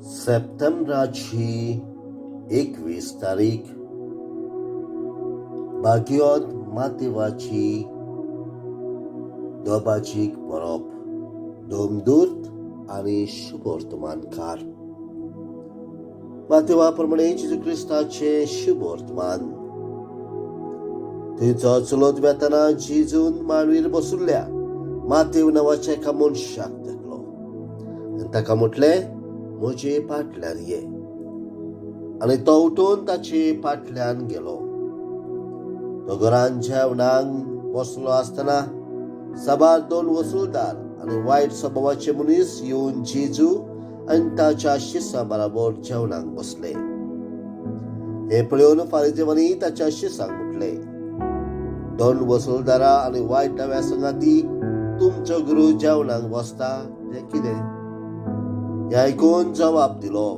सप्टेंबराची 21 तारीख भाग्योत मातेवाची दोबाजीक परब, दोमदूर्त आनी शुभवर्तमानकार. मातेवा प्रमाणे जेजू क्रिस्ताचें शुभवर्तमान. थंयचो चलत वेतना जेजून मांडवीर बसुल्ल्या मातेव नांवाच्या एका मनशाक देखलो आनी ताका म्हटलें, म्हजे फाटल्यान ये. आनी तो उठून ताचे फाटल्यान गेलो. तो घरान जेवणाक बसलो आसतना साबार दोन वसुलदार आनी वायट स्वभावाचे मनीस येवन जेजू आनी ताच्या शिसां बराबर जेवणाक बसले. हें पळोवन फारिजेवांनी ताच्या शिसांक म्हटलें, दोन वसुलदारां आनी वायट संगाती तुमचो गुरू जेवणाक बसता तें कितें? हें आयकून जबाब दिलो.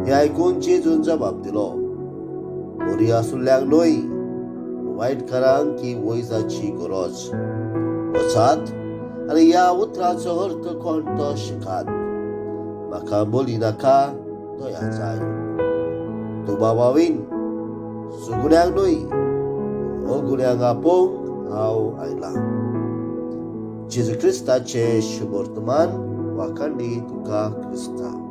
हें आयकून जेजून जबाब दिलो, बरी आसुल्ल्यांक न्हय, वायटकारांक ही वैजाची गरज. वचात आनी ह्या उतराचो अर्थ कोण तो शिकात, म्हाका बोली नाका, दया जाय. तूं बाबावीन सुगुण्यांक न्हय, अगुण्यांक आपोवंक हांव आयलां. जेजू क्रिस्ताचें शुभवर्तमान. वाखांडी तुका क्रिस्ता.